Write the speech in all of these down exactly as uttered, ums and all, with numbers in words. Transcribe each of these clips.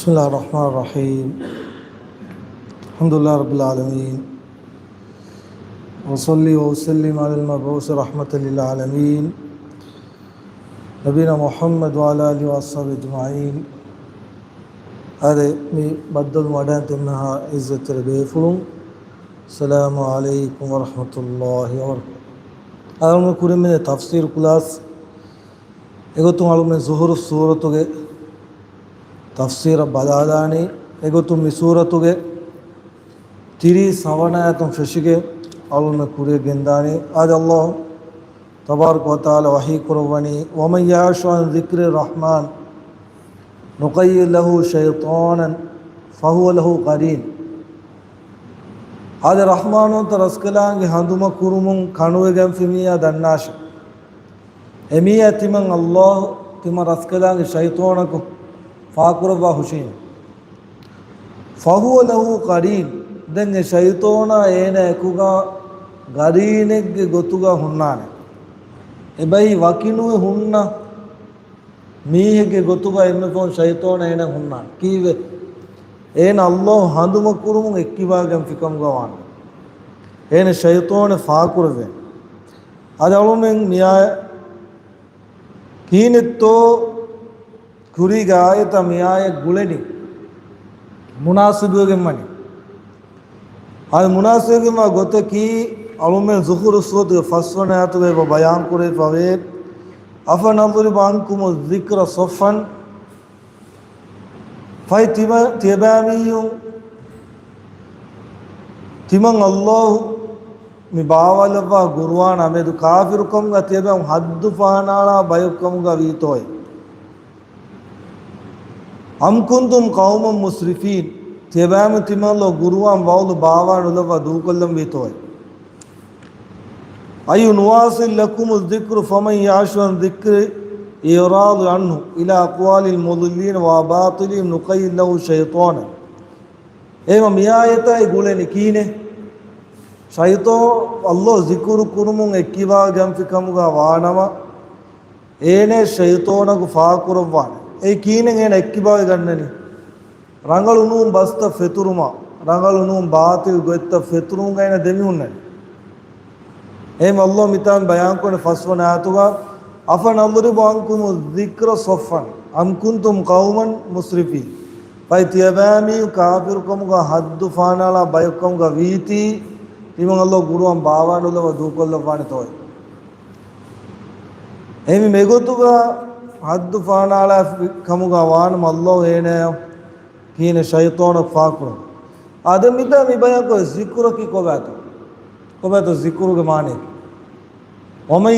بسم الله الرحمن الرحيم. الحمد لله رب العالمين. وصلي وسلم على المبعوث رحمة للعالمين. نبينا محمد وعلى آله وأصحابه أجمعين. އާދެ، މި ބައްދަލު ވަޑައިން ތެންމެހާ އިއްޒަތްތެރި ބޭފުޅުން، السلام عليكم ورحمة الله وبركاته. އަޅުމެން ކުރިމިނެ ތަފްސީރު ކްލާސް. އެގޮތުން އަޅުމެން ޒުހުރު ސޫރަތުގެ ތަފްސީރަށް ބަލާލާނީ. އެގޮތުން މި ސޫރަތުގެ ތިރީސް ހަވަނަ އާޔަތުން ފެށިގެން އަޅުމެން ކުރިޔަށް ގެންދާނީ. އާދެ، އައްލާހު ތަބާރަކަ ވަތަޢާލާ ވަޙީ ކުރައްވަނީ، ومن يعش عن ذكر الرحمن نقيض له شيطانا فهو له قرين. އާދެ، ރަޙްމާނުވަންތަ ރަސްކަލާނގެ ހަނދުމަ ކުރުމުން ކަނުވެގެންފި މީހާ ދަންނާށެވެ. އެމީހާ ތިމަން އައްލާހު ތިމަން ރަސްކަލާނގެ ޝައިޠޯނަކު ފާކުރައްވާ ހުށީމެވެ. فهو له قرين. ދެން އެ ޝައިޠޯނާ އޭނާ އެކުގަ ގަރީނެއްގެ ގޮތުގަ ހުންނާނެ. އެބައި ވަކިނުވެ ހުންނަ މީހެއްގެ ގޮތުގަ އެންމެ ފަހުން ޝައިޠޯނާ އޭނާ ހުންނާނެ. ކީއްވެ؟ އޭނާ އައްލާހު ހަނދުމަ ކުރުމުން އެއްކިބާގެންފިކަމުގަ ވާނެ. އޭނާ ޝައިޠޯނެއް ފާކުރެވޭނެ. އަދި އަޅުމެން މިއާ ކީނެއްތޯ ކުރީގެ އާޔަތަށް މިއާޔަށް ގުޅެނީ މުނާސިބުވެގެން ވަނީ. އަދި މުނާސިބުވެގެންވާ ގޮތަކީ، އަޅުމެން ޒުޚުރުފު ސޫރަތުގެ ފަސްވަނަ އާޔަތުގައި އެބަ ބަޔާން ކުރެވިފަވޭ، أفنضرب عنكم الذكر صفحا. ފަހެ ތިބަ-، ތިޔަބައިމީހުން ތިމަން އައްލާހު މި ބާވާލައްވާ ގުރުއާނާ މެދު ކާފިރުކަމުގަ ތިޔަބައިމީހުން ހައްދު ފަހަނާޅާ ބަޔަކުކަމުގަ ވީތޯއޭ؟ أم كنتم قوما مسرفين. ތިޔަބައިމީހުން ތިމަން އައްލާހު ގުރުއާން ވައުލު ބާވާ ނުލައްވާ ދޫކޮށްލަން ވީތޯއޭ؟ أي نواصل لكم الذكر فمن يعش عن ذكري يعرض عنه إلى أقوال المضلين وأباطيلهم نقيض له شيطانا. އެހެންވީމަ މިއާޔަތާއި ގުޅެނީ ކީނެއް؟ ޝައިޠޯން އައްލާހު ޒިކުރު ކުރުމުން އެއްކިބާގެންފިކަމުގަ ވާނަމަ، އޭނަ ޝައިޠޯނަކު ފާކުރައްވާނެ. އެއީ ކީނެއް އޭނަ އެއްކިބާވެ ގަންނަނީ؟ ރަނގަޅު ނޫން ބަސްތައް ފެތުރުމާ، ރަނގަޅު ނޫން ބާޠިލް ގޮތްތައް ފެތުރުމުގަ އޭނަ ދެމިހުންނަނީ. އެހެން އައްލާހު މިތާން ބަޔާންކުރަނީ ފަސްވަނަ އާޔަތުގަ، أفنضرب عنكم الذكر صفحا أم كنتم قوما مسرفين. ފަހެ ތިޔަބައިމީހުން ކާފިރުކަމުގަ ހައްދު ފަހަނާޅާ ބަޔަކުކަމުގަ ވީތީ، ތިމަން އައްލާހު ގުރުއާން ބާވާ ނުލައްވާ ދޫކޮށްލައްވާނެތޯއޭ؟ އެހެންވީމަ މިގޮތުގަ ހައްދު ފަހަނާޅާ ކަމުގަ ވާނަމަ އައްލާހު އޭނަޔަށް ކީނެއް ޝައިޠޯނަކު ފާކުރަން. އާދެ، މިތާ މި ބަޔާންކޮށް ޒިކުރަކީ ކޮބާތޯ؟ ކޮބާތޯ ޒިކުރުގެ މާނައަކީ؟ ومن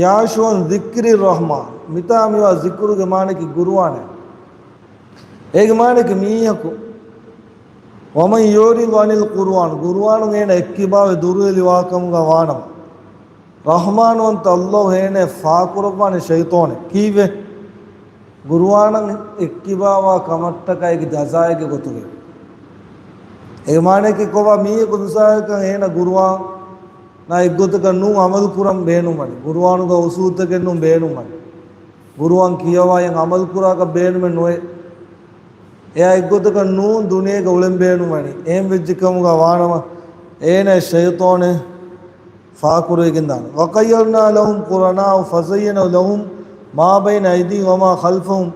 يعش عن ذكر الرحمن. މިތާ މިވާ ޒިކުރުގެ މާނައަކީ ގުރުއާނޭ. އޭގެ މާނައަކީ މީހަކު، ومن يعرض عن القرآن، ގުރުއާނުން އޭނަ އެއްކިބާވެ ދުރުހެލިވާކަމުގަ ވާނަމަ، ރަޙްމާނުވަންތަ އައްލާހު އޭނަޔަށް ފާކުރައްވާނެ ޝައިޠޯނެއް. ކީއްވެ؟ ގުރުއާނަށް އެއްކިބާވާ ކަމަށްޓަކައިގެ ޖަޒާއެއްގެ ގޮތުގައި. އޭގެ މާނައަކީ ކޮބާ؟ މީހަކު މިސާލަކަށް އޭނަ ގުރުއާނާ އެއްގޮތަކަށް ނޫން ޢަމަލު ކުރަން ބޭނުންވަނީ. ގުރުއާނުގެ އުޞޫލުތަކެއް ނޫން ބޭނުންވަނީ. ގުރުއާން ކިޔަވާ އެއް ޢަމަލު ކުރާކަށް ބޭނުމެއް ނުވޭ. އެއާ އެއްގޮތަކަށް ނޫން ދުނިޔޭގަ އުޅެން ބޭނުންވަނީ. އެހެން ވެއްޖެ ކަމުގަ ވާނަމަ، އޭނަ ޝައިޠޯނެއް ފާކުރެވިގެންދާނެ. وقيضنا لهم قرناء فزينوا لهم ما بين أيديهم وما خلفهم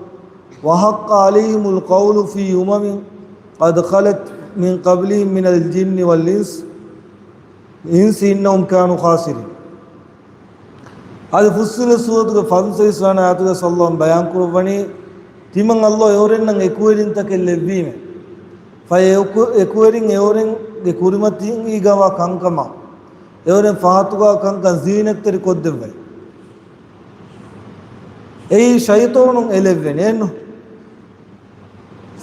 وحق عليهم القول في أمم قد خلت من قبلهم من الجن والإنس، إنس إنهم كانوا خاسرين. އަދި ފުއްޞިލަތް ސޫރަތުގެ ފަންސަވީސް ވަނަ އާޔަތުގައި އައްލާހު ބަޔާންކުރައްވަނީ، ތިމަން އައްލާހު އެއުރެންނަށް އެކުވެރިންތަކެއް ލެއްވީމޭ. ފަހެ އެކު-، އެކުވެރިން އެއުރެންގެ ކުރިމަތީގަވާ ކަންކަމާ، އެއުރެން ފަހަތުގަ ކަންކަން ޒީނަތްތެރި ކޮށްދެއްވައި. އެއީ ޝައިޠޯނުން އެލެއްވެނީ އެއްނު.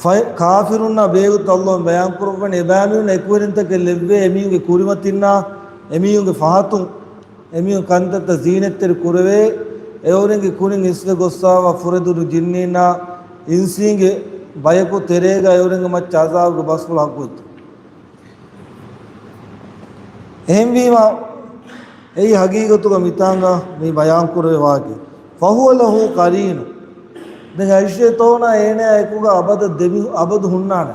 ފަ-، ކާފިރުންނާ ބެހޭގޮތަށް އައްލާހު ބަޔާންކުރައްވަނީ، އެބައިމީހުންނަށް އެކުވެރިންތަކެއް ލެއްވޭ، އެމީހުންގެ ކުރިމަތިންނާ، އެމީހުންގެ ފަހަތުން، އެމީހުން ކަންތައްތައް ޒީނަތްތެރި ކުރެވޭ، އެއުރެންގެ ކުރިން އިސްވެ ގޮއްސާވާ ފުރެދުނު ޖިންނީންނާ އިންސީންގެ ބަޔަކު ތެރޭގަ އެއުރެންގެ މައްޗަށް ޢަޒާބުގެ ބަސްފުޅު ޙައްޤުވެއްޖެ. އެހެންވީމަ، އެއީ ހަގީގަތުގަ މިތާނގަ މި ބަޔާންކުރެވޭ ވާހަކައެއް. فهو له قرين. ދެން އައިޝަތޯނާ އޭނާ އެކުގަ އަބަދަށް ދެމި، އަބަދު ހުންނާނެ.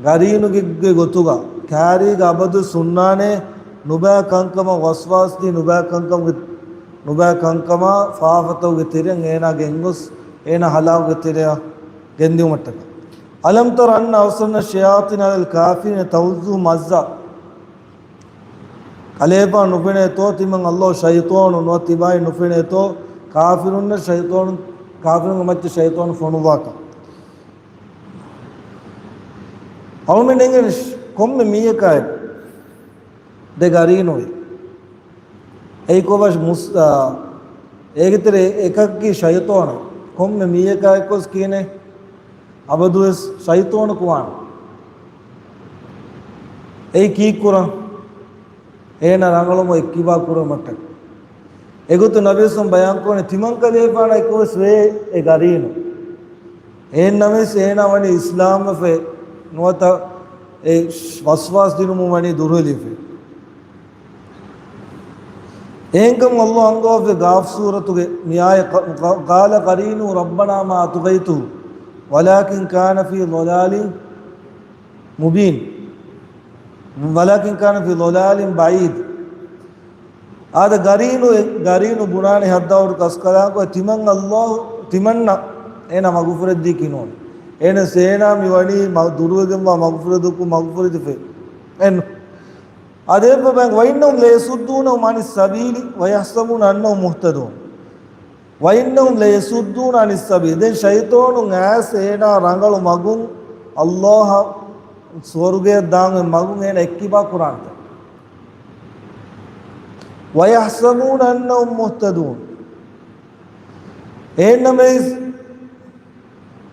ގަރީނުގެ ގޮތުގަ ކާރީގަ އަބަދު ހުންނާނެ. ނުބައި ކަންކަމަށް ވަސްވާސްދީ، ނުބައި ކަންކަމުގެ، ނުބައި ކަންކަމާ ފާފަތަކުގެ ތެރެއިން އޭނާ ގެންގޮސް، އޭނާ ހަލާކުގެ ތެރެއަށް ގެންދިއުމަށްޓަކާ. ألم تر أنا أرسلنا الشياطين على الكافرين تؤزهم أزا. ކަލޭފާނު ނުފެނޭތޯ ތިމަން ﷲ ޝައިޠާނު ނުވަތަ ތިބާއިން ނުފެނޭތޯ ކާފިރުންނަށް ޝައިޠާނު، ކާފިރުންގެ މައްޗަށް ޝައިޠާނު ފޮނުއްވާކަށް. އަޅުމެން އެނގެން ކޮންމެ މީހަކާއެކު ދެ ގަރީނުވޭ. އެއީ ކޮބާ މުސް-، އާ، އޭގެ ތެރޭ އެކަކީ ޝައިޠާނެއް. ކޮންމެ މީހަކާ އެއްކޮސް ކިހިނެއް؟ އަބަދުވެސް ޝައިޠާނަކު ވާނެ. އެއީ ކީއްކުރަން؟ އޭނަ ރަނގަޅުމަށް އެއްކިބާ ކުރުމަށްޓަކަ. އެގޮތުން ނަބީސް ބަޔާންކުރަނީ ތިމަން ކަލޭފާނާ އެއްކޮސް ވޭ އެ ގަރީނު. އެހެންނަމަވެސް އޭނާ ވަނީ އިސްލާމްވެފަ ނުވަތަ އެ ވަސްވާސް ދިނުމުން ވަނީ ދުރުހެލިފަ. އެހެންކަމުން ﷲ އަންގަވާފަ ގާފް ސޫރަތުގެ މި އާޔަތް، ޤ-، قَ-، قَالَ قَرِينُهُ رَبَّنَا مَا أَطْغَيْتُهُ وَلَٰكِن كَانَ فِي ضَلَالٍ مُّبِينٍ، وَلَٰكِن كَانَ فِي ضَلَالٍ بَعِيدٍ. އާދެ، ގަރީނު، ގަރީނު ބުނާނެ ހައްދާވަޑު ކަސްކަލާނގޮ ތިމަން ﷲ، ތިމަންނަށް އޭނާ މަގުފުރެއްދީކީ ނޫން. އޭނަސް އޭނާ މި ވަނީ މަ-، ދުރުވެގެންވާ މަގުފުރެދުކު މަގުފުރެދިފަ. އެން. އާދެ، އެއްބަ ބައިން، وَإِنَّهُمْ لَيَصُدُّونَهُمْ عَنِ السَّبِيلِ وَيَحْسَبُونَ أَنَّهُمْ مُهْتَدُونَ. وَإِنَّهُمْ لَيَصُدُّونَ عَنِ السَّبِيلِ. ދެން ޝައިޠާނުން އައިސް އޭނާ ރަނގަޅު މަގުން، ﷲ އަށް ސުވަރުގެއަށް ދާން އޮތް މަގުން އޭނާ އެއްކިބާ ކުރާނެތަ؟ وَيَحْسَبُونَ أَنَّهُمْ مُهْتَدُونَ. އެހެންނަމަވެސް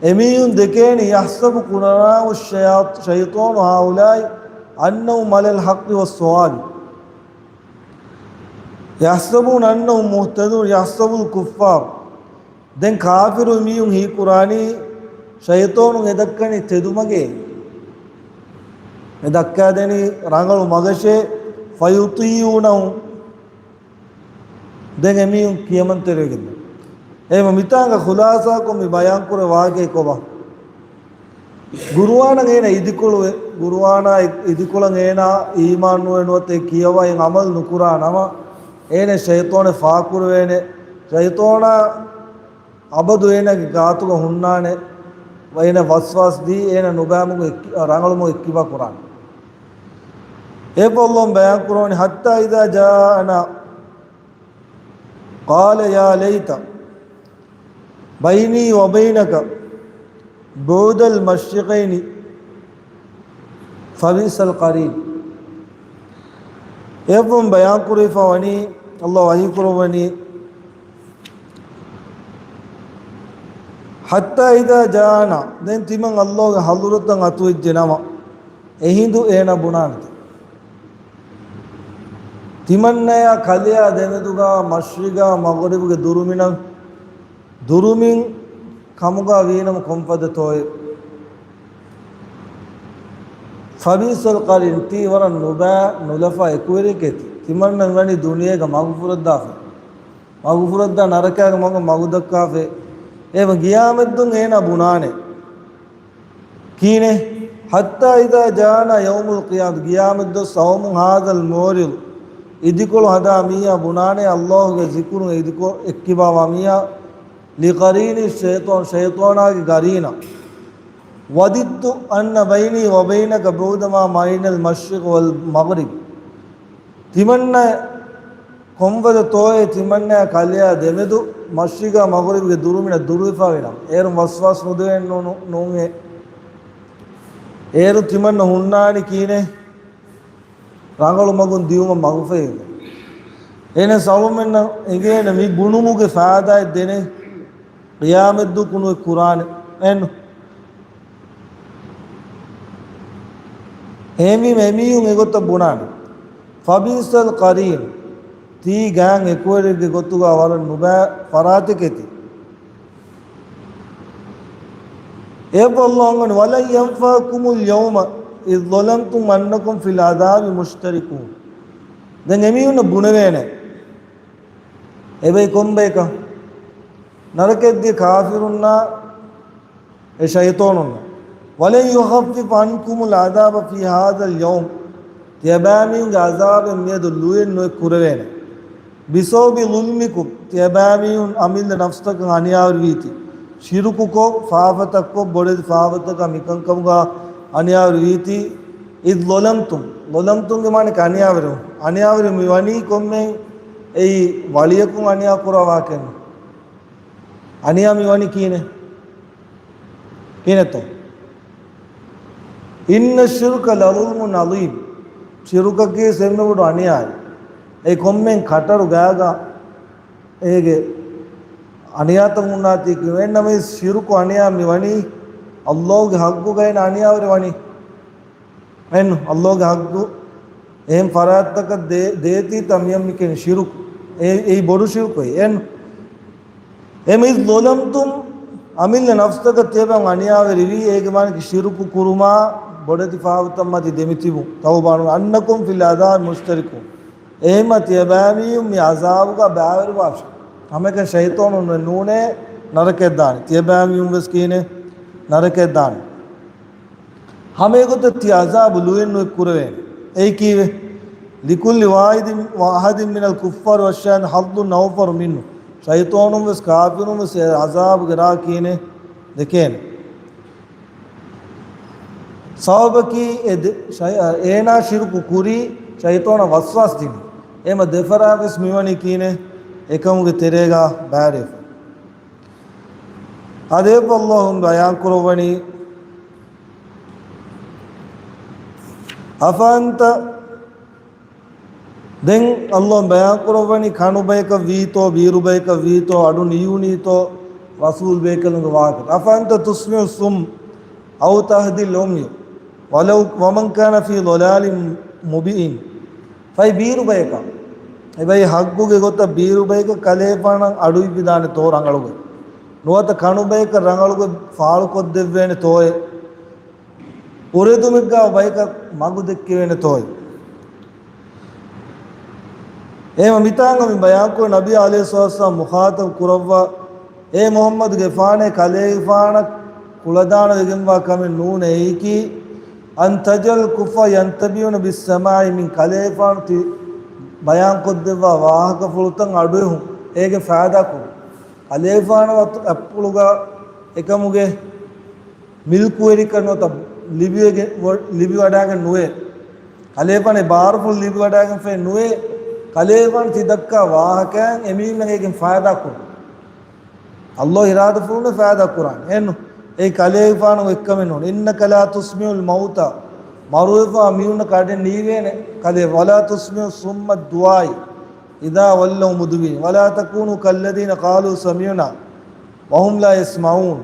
އެމީހުން ދެކޭނީ، يَحْسَبُ، ކުރަނާ، الشَّيَاطِ-، الشَّيْطَانُ هَؤُلَاءِ أَنَّهُمْ عَلَى الْحَقِّ وَالصَّوَابِ. يَحْسَبُونَ أَنَّهُمْ مُهْتَدُونَ، يَحْسَبُ الْكُفَّارُ. ދެން ކާފިރު މީހުން ހީކުރާނީ ޝައިޠާނުން އެ ދައްކަނީ ތެދުމަގޭ. އެ ދައްކާދެނީ ރަނގަޅު މަގަށޭ. فَيُطِيعُونَهُ. ދެން އެމީހުން ކިޔަމަންތެރިވެގެން. އެހެން މިތާނގަ ޚުލާސާކޮށް މި ބަޔާންކުރެ ވާގޭ ކޮބާ؟ ޤުރުއާނަށް އޭނަ އިދިކޮޅުވެ، ޤުރުއާނާ އިދިކޮޅަށް އޭނާ އީމާން ނުވެ ނުވަތަ އެ ކިޔަވައި ޢަމަލު ނުކުރާ ނަމަ، އޭނަ ޝައިޠާނެއް ފާކުރެވޭނެ. ޝައިޠާނާ އަބަދު އޭނާގެ ގާތުގަ ހުންނާނެ، އޭނަ ވަސްވާސް ދީ، އޭނަ ނުބައިމަގު އެއްކި-، ރަނގަޅުމަގު އެއްކިބާ ކުރާނެ. އެއްބަ ﷲ ބަޔާން ކުރަވަނީ، حَتَّىٰ إِذَا جَاءَنَا قَالَ يَا لَيْتَ بَيْنِي وَبَيْنَكَ بُعْدَ الْمَشْرِقَيْنِ فَبِئْسَ الْقَرِينُ. އެއްވުން ބަޔާން ކުރެވިފަ ވަނީ، ﷲ ވަޙީ ކުރައްވަނީ، حَتَّىٰ إِذَا جَاءَنَا، ދެން ތިމަން ﷲގެ ޙަޟްރަތަށް އަތުވެއްޖެ ނަމަ، އެހިނދު އޭނަ ބުނާނެތަ؟ ތިމަންނަޔާ ކަލެޔާ ދެމެދުގަ މަޝްރިޤާ މަޣްރިބުގެ ދުރުމިނަށް ދުރުމިން ކަމުގަ ވީނަމަ ކޮންފަދަތޯއޭ؟ فَبِئْسَ الْقَرِينُ، ތީ ވަރަށް ނުބައި ނުލަފާ އެކުވެރިއެކޭތީ. ތިމަންނަ މިވަނީ ދުނިޔޭގަ މަގުފުރައްދާފަ. މަގުފުރައްދާ ނަރަކާގެ މަގު، މަގުދައްކާފަ. އެ ގިޔާމަތްދުން އޭނާ ބުނާނެ. ކީނެ؟ حَتَّىٰ إِذَا جَاءَنَا يَوْمُ الْقِيَامَةِ، ޤިޔާމަތްދުވަސް، يَقُولُ هَٰذَا الْمُوعِدُ، އިދިކޮޅު ހަދާ މީހާ ބުނާނެ، ﷲގެ ޒިކުރުން އިދިކޮ-، އެއްކިބާވާ މީހާ، لِقَرِينِهِ الشَّيْطَانُ، ޝައިޠާނާގެ ގަރީނަށް، وَدِدتُّ أَنَّ بَيْنِي وَبَيْنَكَ بُعْدَ مَا بَيْنَ الْمَشْرِقِ وَالْمَغْرِبِ. ތިމަންނަ ކޮންފަދަ ތޯއޭ ތިމަންނަޔާ ކަލެޔާ ދެމެދު މަޝްރިޤާ މަޣްރިބުގެ ދުރުމިނަށް ދުރުވެފަ ވީނަމަ، އޭރުން ވަސްވާސް ނުދެވެން ނޫ-، ނޫން އެ. އޭރު ތިމަންނަ ހުންނާނީ ކީނެ؟ ރަނގަޅު މަގުން ދިއުމަށް މަގުފަހި. އެހެނަސް އަޅުމެންނަށް އެނގޭނެ މި ބުނުމުގެ ފާއިދާއެއް ދެނެ. ޤިޔާމަތްދު ކުނު ކުރާނެ. އެން. އެހެންވީމަ އެމީހުން އެގޮތަށް ބުނާނެ. فَبِئْسَ الْقَرِينُ. ތީ ގާތް އެކުވެރިއެއްގެ ގޮތުގަ ވަރަށް ނުބައި ފަރާތެކޭތީ. އެއަށް ﷲ އަންގަނީ، وَلَنْ يَنْفَعَكُمُ الْيَوْمَ إِذْ ظَلَمْتُمْ أَنَّكُمْ فِي الْعَذَابِ مُشْتَرِكُونَ. ދެން އެމީހުންނަށް ބުނެވޭނެ. އެބައި ކޮންބަޔަކަށް؟ ނަރަކައަށްދިޔަ ކާފިރުންނާ އެ ޝައިޠޯނުންނަށް، وَلَنْ يُخَفِّفَ عَنْكُمُ الْعَذَابَ فِي هَذَا الْيَوْمِ، ތިޔަބައިމީހުންގެ ޢަޒާބެއް މިއަދު ލުޔެއް ނުއެއް ކުރެވޭނެ. بِسَبَبِ ظُلْمِكُمْ، ތިޔަބައިމީހުން އަމިއްލަ ނަފްސުތަކަށް އަނިޔާވެރިވީތީ، ޝިރުކުކޮށް، ފާފަތައްކޮށް، ބޮޑެތި ފާފަތަކާ މިކަންކަމުގަ އަނިޔާވެރިވީތީ، إِذْ ظَلَمْتُمْ، ظَلَمْتُمْ ގެ މާނައަކީ އަނިޔާވެރިވުން. އަނިޔާވެރި މިވަނީ ކޮންމެ އެއީ ވަޅިއަކުން އަނިޔާ ކުރާ ވާހަކައެއް ނޫން. އަނިޔާ މިވަނީ ކީނެ؟ ކީނެތޯ؟ إِنَّ الشِّرْكَ لَظُلْمٌ عَظِيمٌ. ޝިރުކަކީ ސެންމެ ބޮޑު އަނިޔާއެއް. އެ ކޮންމެ ކަޓަރު ގާގަ އޭގެ އަނިޔާތައް ހުންނާތީ ކިޔުން. އެހެންނަމަވެސް ޝިރުކު އަނިޔާ މިވަނީ އައްލާހުގެ ހައްގުގައި އަނިޔާވެރި ވަނީ. އެން އައްލާހުގެ ހައްގު އެހެން ފަރާތްތަކަށް ދޭ-، ދޭތީތަ މިއަށް މިކެން ޝިރުކު. އެ-، އެއީ ބޮޑު ޝިރުކު އެއީ. އެން އެމެ إِذْ ظَلَمْتُمْ، އަމިއްލަ ނަފްސުތަކަށް ތިޔަބައި އަނިޔާވެރިވީ، އޭގެ މާނައަކީ ޝިރުކު ކުރުމާ ބޮޑެތި ފާފަތައް މަތި ދެމިތިބުން، ތައުބާ ނުވެ، أَنَّكُمْ فِي الْعَذَابِ مُشْتَرِكُونَ. އެހެންމަ ތިޔަބައިމީހުން މި ޢަޒާބުގަ ބައިވެރިވާށޭ. ހަމައެކަނި ޝައިޠޯނުން ނޫނޭ ނަރަކައަށް ދާނީ. ތިޔަބައިމީހުން ވެސް ކީނެ ނަރަކައަށް ދާނީ. ހަމައެގޮތަށް ތި ޢަޒާބު ލުޔެއް ނުއެއް ކުރެވޭނެ. އެއީ ކީއްވެ؟ لِكُلِّ وَاحِدٍ، وَاحِدٍ مِنَ الْكُفَّارِ وَالشَّيَاطِينِ حَظٌّ أَوْفَرُ مِنْهُ. ޝައިޠޯނުން ވެސް ކާފިރުން ވެސް އެ ޢަޒާބުގެ ރާ ކީނެ ދެކޭނެ. ސަބަބަކީ އެ ދެ-، ޝައި-، އޭނާ ޝިރުކު ކުރީ، ޝައިޠޯނަށް ވަސްވާސް ދިނީ. އެމަ ދެފަރާތް ވެސް މިވަނީ ކީނެ އެކަމުގެ ތެރޭގަ ބައިވެރިވެފަ. އާދެ، އައްލާހު ބަޔާން ކުރައްވަނީ، أَفَأَنْتَ، ދެން އައްލާހު ބަޔާން ކުރައްވަނީ ކަނު ބަޔަކަށް ވީތޯ، ބީރު ބަޔަކަށް ވީތޯ، އަޑު ނިޔޫނީތޯ، ރަސޫލް ބޭކަލުންގެ ވާހަކަ. أَفَأَنْتَ تُسْمِعُ الصُّمَّ أَوْ تَهْدِي الْعُمْيَ وَلَوْ، وَمَنْ كَانَ فِي ضَلَالٍ مُبِينٍ. ފަހެ ބީރު ބަޔަކަށް، އެބައި ހައްގުގެ ގޮތަށް ބީރު ބަޔަކަށް ކަލޭފާނަށް އަޑު އިއްވިދާނެތޯ ރަނގަޅުގޮތް؟ ނުވަތަ ކަނު ބަޔަކަށް ރަނގަޅުގޮތް ފާޅުކޮށްދެއްވޭނެތޯއޭ؟ އުރެދުމެއްގާ ބަޔަކަށް މަގު ދެއްކެވޭނެތޯއޭ؟ އެހެން މިތާނގަ މި ބަޔާންކުރި ނަބީ ޢަލައިހިއްސަލާތު ވައްސަލާމް މުޚާޠަބު ކުރައްވާ، އޭ މުޙައްމަދުގެފާނޭ، ކަލޭގެފާނަށް ކުޅަދާނަވެގެންވާ ކަމެއް ނޫނޭ އެއީކީ، أَنْ تَجْعَلَ الْكُفَّارَ يَنْتَبِهُونَ بِالسَّمَاعِ مِنْكَ، ކަލޭގެފާނު ތި ބަޔާންކޮށްދެއްވާ ވާހަކަފުޅުތައް އަޑުއެހުން، އޭގެން ފައިދާކުރުން. ކަލޭގެފާނަށް އަތްޕުޅުގަ އެކަމުގެ މިލްކުވެރިކަން ނުވަތަ ލިބިވެގެ-، ވޮ-، ލިބިވަޑައިގެން ނުވޭ. ކަލޭގެފާނަށް ބާރުފުޅު ލިބިވަޑައިގެންފައެއް ނުވޭ. ކަލޭގެފާނު ތި ދައްކާ ވާހަކައިން އެމީހުންނަށް އޭގެން ފައިދާކުރުން. އައްލާހު އިރާދަފުޅުން ފައިދާ ކުރާނެ. އެން އެ ކަލޭގެފާނު އެއްކަމެއް ނޫން. إِنَّكَ لَا تُسْمِعُ الْمَوْتَى، މަރުވެފާ މީހުންނަށް ކަޑެއް ނީވޭނެ ކަލޭ، وَلَا تُسْمِعُ الصُّمَّ الدُّعَاءَ إِذَا وَلَّوْا مُدْبِرِينَ، وَلَا تَكُونُوا كَالَّذِينَ قَالُوا سَمِعْنَا وَهُمْ لَا يَسْمَعُونَ.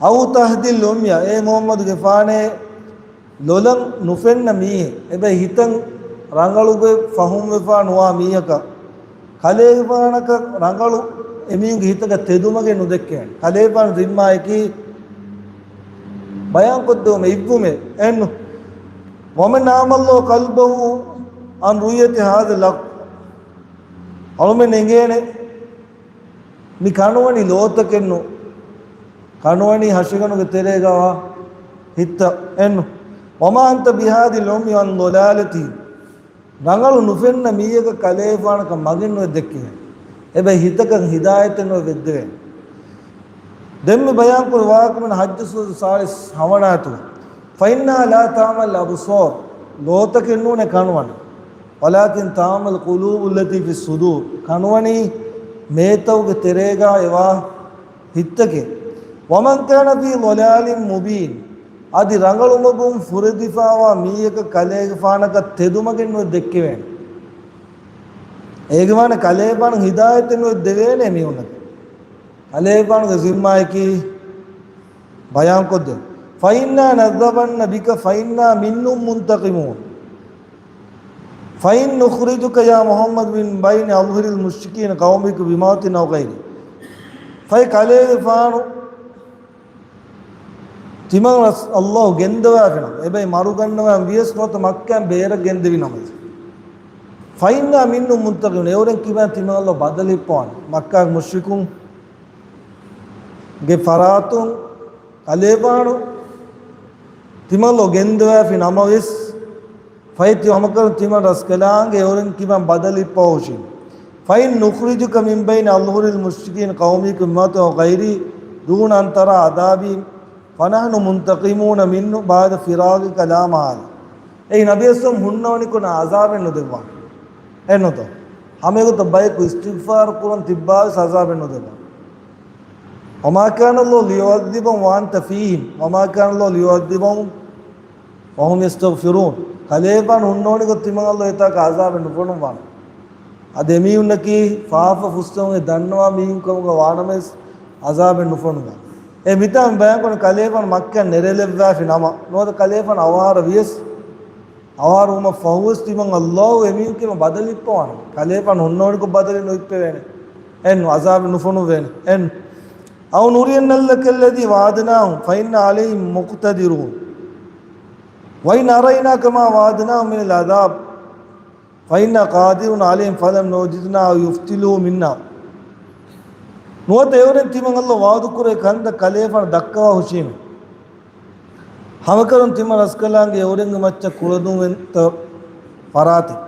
أَوْ تَهْدِي الْعُمْيَ، އޭ މުޙައްމަދުގެފާނޭ، ލޮލަށް ނުފެންނަ މީހެއް، އެބައި ހިތަށް ރަނގަޅުގޮތް ފަހުމްވެފާ ނުވާ މީހަކަށް، ކަލޭގެފާނަކަށް ރަނގަޅު އެމީހުންގެ ހިތަކަށް ތެދުމަގެއް ނުދެއްކޭނެ. ކަލޭގެފާނު ޒިންމާއަކީ ބަޔާންކޮށްދެވުމެއް، އިއްވުމެއް. އެން، وَمَنْ أَعْمَى اللَّهُ قَلْبَهُ عَنْ رُؤْيَةِ هَذَا الْحَقِّ. އަޅުމެން އެނގޭނެ މި ކަނުވަނީ ލޯތަކެއްނު، ކަނުވަނީ ހަށިގަނޑުގެ ތެރޭގަވާ ހިތަށް. އެން، وَمَا أَنْتَ بِهَادِ الْعُمْيَ عَنْ ضَلَالَتِهِمْ. ރަނގަޅު ނުފެންނަ މީހަކަށް ކަލޭގެފާނަކަށް މަގެއް ނުވެ ދެއްކެވޭނެ. އެބައި ހިތަކަށް ހިދާޔަތެއް ނުވެ ދެއްކެވޭނެ. ދެންމެ ބަޔާންކުރި ވާހަކަމެން ޙައްޖު ސޫރަތު ސާޅީސް ހަވަނަ އާޔަތުގަ، فَإِنَّهَا لَا تَعْمَى الْأَبْصَارُ، ލޯތަކެއް ނޫނޭ ކަނުވަނީ، وَلَكِنْ تَعْمَى الْقُلُوبُ الَّتِي فِي الصُّدُورِ، ކަނުވަނީ މޭތައުގެ ތެރޭގާ އެވާ ހިތްތަކެއް. وَمَنْ كَانَ فِي ضَلَالٍ مُبِينٍ، އަދި ރަނގަޅުމަގުން ފުރެދިފާވާ މީހަކަށް ކަލޭގެފާނަކަށް ތެދުމަގެއް ނުވެ ދެއްކެވޭނެ. އޭގެ މާނަ ކަލޭގެފާނަށް ހިދާޔަތެއް ނުވެ ދެވޭނެ މީހުންނަކަށް. ކަލޭގެފާނުގެ ޒިންމާއަކީ ބަޔާންކޮށްދޭން. فَإِنَّا نَذْهَبَنَّ بِكَ فَإِنَّا مِنْهُمْ مُنْتَقِمُونَ. فَإِنْ نُخْرِجُكَ يَا مُحَمَّدُ مِنْ بَيْنِ أَظْهُرِ الْمُشْرِكِينَ قَوْمِكَ بِمَوْتٍ أَوْ غَيْرِهِ. ފަހެ ކަލޭގެފާނު ތިމަން ރަސް-، އައްލާހު ގެންދަވާފިނަމަ، އެބައި މަރުގަންނަވާ ވިޔަސް ނުވަތަ މައްކާއިން ބޭރަށް ގެންދެވިނަމަ، فَإِنَّا مِنْهُمْ مُنْتَقِمُونَ، އެއުރެން ކިބައިން ތިމަން އައްލާހު ބަދަލު ހިއްޕަވާނެ. މައްކާގެ މުޝްރިކުން ގެ ފަރާތުން ކަލޭފާނު ތިމަން ލޯ ގެންދަވާފި ނަމަވެސް، ފަހެ ތި ހަމަކަށަވަރުން ތިމަން ރަސްކަލާނގެ އެއުރެން ކިބަން ބަދަލުއިއްޕަވަހުށީ. فإن نخرجك من بين أظهر المشركين قومك بموت أو غيره دون أن ترى عذابي فنحن منتقمون منه بعد فراقك لا محالة. އެއީ ނަބީ އަސްލަމް ހުންނަވަނިކޮށް އަޒާބެއް ނުދެއްވާނެ. އެއްނުތޯ؟ ހަމައެގޮތަށް ބަޔަކު އިސްތިޣްފާރު ކުރަން ތިއްބާވެސް އަޒާބެއް ނުދެއްވާނެ. وما كان الله ليعذبهم وأنت فيهم وما كان الله ليعذبهم وهم يستغفرون. ކަލޭފާނު ހުންނަވަނިކޮށް ތިމަން ﷲ އެތާކަށް އަޒާބެއް ނުފޮނުއްވާނެ. އަދި އެމީހުންނަކީ ފާފަ ފުއްސެވުން ދަންނަވާ މީހުން ކަމުގަ ވާނަމަވެސް އަޒާބެއް ނުފޮނުއްވާނެ. އެ މިތާ ބަޔާންކުރަނީ ކަލޭފާނު މައްކައަށް ނެރެލެއްވާފި ނަމަ، ނުވަތަ ކަލޭފާނު އަވަހާރަ ވިޔަސް، އަވަހާރަވުމަށް ފަހުވެސް ތިމަން ﷲ އެމީހުން ކިބަން ބަދަލުއިއްޕަވާނެ. ކަލޭފާނު ހުންނަވަނިކޮށް ބަދަލެއް ނުއިއްޕެވޭނެ. އެއްނު، އަޒާބެއް ނުފޮނުއްވޭނެ. އެއްނު. أو نرينك الذي وعدناهم فإنا عليهم مقتدرون. وإن أريناك ما وعدناهم من العذاب فإنا قادرون عليهم فلم نعجزنا أو يفتلوا منا. ނުވަތަ އެއުރެން ތިމަން ﷲ ވަޢުދުކުރޭ ކަންތައް ކަލޭފާނަށް ދައްކަވާ ހުށީމެ. ހަމަކަށަވަރުން ތިމަން ރަސްކަލާނގެ އެއުރެންގެ މައްޗަށް ކުޅަދުންވެންތަ ފަރާތެއް.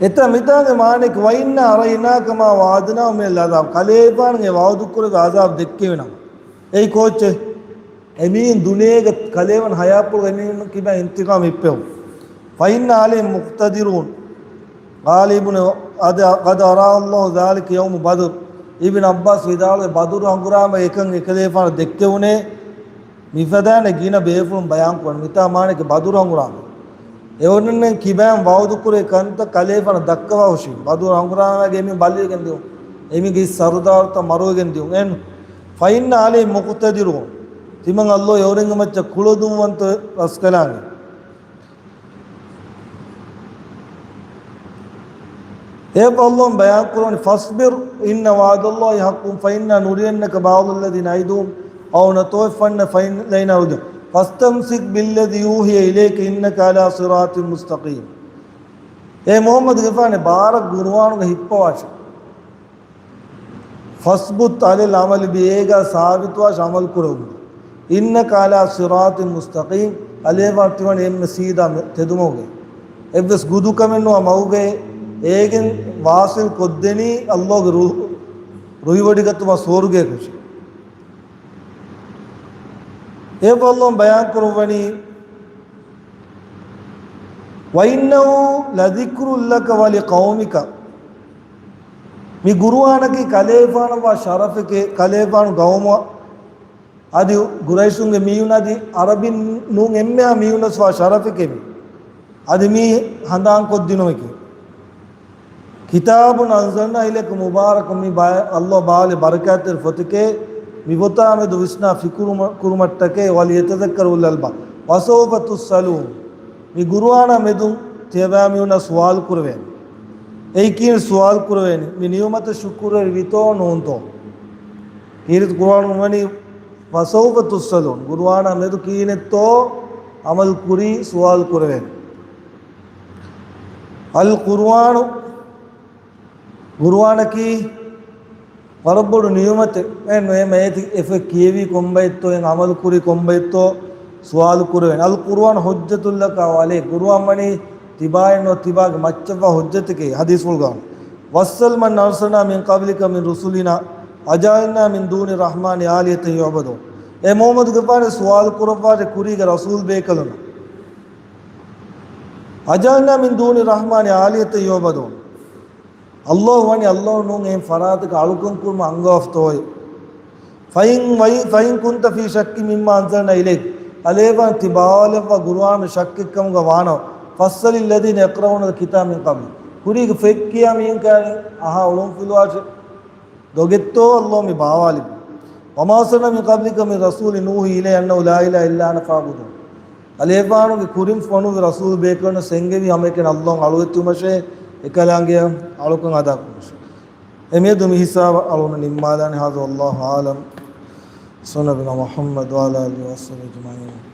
އެތަ މިތާގެ މާނައަކީ، وإنا أريناك ما وعدناهم من العذاب. ކަލޭފާނުގެ ވަޢުދުކުރެއްވި އަޒާބު ދެއްކެވިނަމަ. އެއީ ކޯއްޗެއް؟ އެމީހުން ދުނިޔޭގަ ކަލޭފާނު ހަޔާތްޕުޅުގަ އެމީހުން ކިބައިން އިންތިޤާމް އިއްޕެވުން. فإنا عليهم مقتدرون. قال ابن، قد، قد أراه الله ذلك يوم بدر. އިބްނު ޢައްބާސް ވިދާޅުވޭ، ބަދުރު ހަނގުރާމަ އެކަން އެކަލޭފާނަށް ދެއްކެވުނޭ، މިފަދައިން ގިނަ ބޭފުޅުން ބަޔާންކުރަން. މިތާ މާނައަކީ ބަދުރު ހަނގުރާމަ. އެއުރެންނެއް ކިބައިން ވަޢުދުކުރޭ ކަންތައް ކަލޭފާނަށް ދައްކަވާ ހުށީ. ބަދުރު ހަނގުރާމަގެ އެމީހުން ބަލިވެގެން ދިޔުން. އެމީހުންގެ ސަރުދާރުތައް މަރުވެގެން ދިޔުން. އެން، فإنا عليهم مقتدرون. ތިމަން ﷲ އެއުރެންގެ މައްޗަށް ކުޅަދުންވަންތަ ރަސްކަލާނގެ. އެ ބައްލޯން ބަޔާންކުރަނީ، فاصبر إن وعد الله حق فإنا نرينك بعض الذي نعدهم أو نتوفينك فإلينا يرجعون فاستمسك بالذي أوحي إليك إنك على صراط مستقيم. އޭ މުޙައްމަދު ގެފާނެ ބާރަށް ޤުރުއާނުގަ ހިއްޕަވާށެ. فاثبت على العمل به، އޭގަ ސާބިތުވާށެ ޢަމަލު ކުރެވުމުގަ. إنك على صراط مستقيم، ކަލޭފާނު ތިވަނީ އެންމެ ސީދާ މެ-، ތެދުމަގުގައި. އެއްވެސް ގުދުކަމެއް ނުވާ މަގުގައި އޭގެން ވާޞިލް ކޮށްދެނީ ﷲގެ ރު-، ރުއިވޮޑިގަތުމަށް ސުވަރުގެއަކަށެ. އެ ބައްލޯން ބަޔާންކުރައްވަނީ، وإنه لذكر لك ولقومك. މި ޤުރުއާނަކީ ކަލޭފާނަށްވާ ޝަރަފެކޭ، ކަލޭފާނު ޤައުމަށް އަދި ޤުރައިޝުންގެ މީހުން އަދި ޢަރަބިން ނޫން އެންމެހާ މީހުންނަށްވާ ޝަރަފެކޭ މި. އަދި މީ ހަނދާންކޮށްދިނުމެކޭ. كتاب أنزلناه إليك مبارك، މި ބާ-، ﷲ ބާވާލި ބަރަކާތްތެރި ފޮތެކޭ، މި ފޮތާ މެދު ވިސްނާ ފިކުރު މަ-، ކުރުމަށްޓަކައި، وليتذكر أولو الألباب. وسوف تسألون. މި ޤުރުއާނާ މެދުން ތިޔަބައިމީހުންނާ ސުވާލު ކުރެވޭނެ. އެއީ ކިހިނެއް ސުވާލު ކުރެވޭނެ؟ މި ނިޢުމަތަށް ޝުކުރުވެރި ވީތޯ ނޫންތޯ؟ ކީރިތި ޤުރުއާނުން ވަނީ، وسوف تسألون. ޤުރުއާނާ މެދު ކިހިނެއްތޯ ޢަމަލު ކުރީ ސުވާލު ކުރެވޭނެ. އަލް ޤުރުއާނު، ޤުރުއާނަކީ ވަރަށް ބޮޑު ނިޢުމަތެއް. އެ ނުވެ މޭތި އެފެ ކިޔެވީ ކޮންބައެއްތޯ، އެ ޢަމަލު ކުރީ ކޮންބައެއްތޯ ސުވާލު ކުރެވޭނެ. القرآن حجة لك أو عليك. ޤުރުއާން ވަނީ ތިބާއެއްނު ތިބާގެ މައްޗަށްވާ ޙުއްޖަތެކޭ ޙަދީޘްފުޅުގަ. واسأل من أرسلنا من قبلك من رسلنا أجعلنا من دون الرحمن آلهة يعبدون. އޭ މުޙައްމަދުގެފާނެ ސުވާލު ކުރައްވާށެ ކުރީގެ ރަސޫލް ބޭކަލުންނަށް. أجعلنا من دون الرحمن آلهة يعبدون. ﷲ ވަނީ ﷲ ނޫން އެހެން ފަރާތަކަށް އަޅުކަން ކުރުމަށް އަންގަވާފަތޯއޭ؟ فإن، فإن كنت في شك مما أنزلنا إليك، ކަލޭފާނު ތި ބާވާލައްވާ ޤުރުއާނު ޝައްކެއްކަމުގަ ވާނަމަ، فاسأل الذين يقرؤون الكتاب من قبلك، ކުރީގެ ފޮތް ކިޔާ މީހުން ކާރި އަހާ އުޅުން ފިލުވާށެ. ދޮގެއްތޯ ﷲ މި ބާވާލި؟ وما أرسلنا من قبلك من رسول نوحي إليه أنه لا إله إلا أنا فاعبدون. ކަލޭފާނުގެ ކުރިން ފޮނުވި ރަސޫލް ބޭކަލުންނަށް އެންގެވީ ހަމައެކަނި ﷲ އަޅުވެތިވުމަށޭ، އެކަލާނގެއަށް އަޅުކަން އަދާކުރުމަށޭ. އެމިއަދު މި ހިސާބަށް އަޅުގަނޑު ނިންމާލާނެ. هذا والله أعلم. صلى على نبينا محمد وعلى آله وصحبه أجمعين.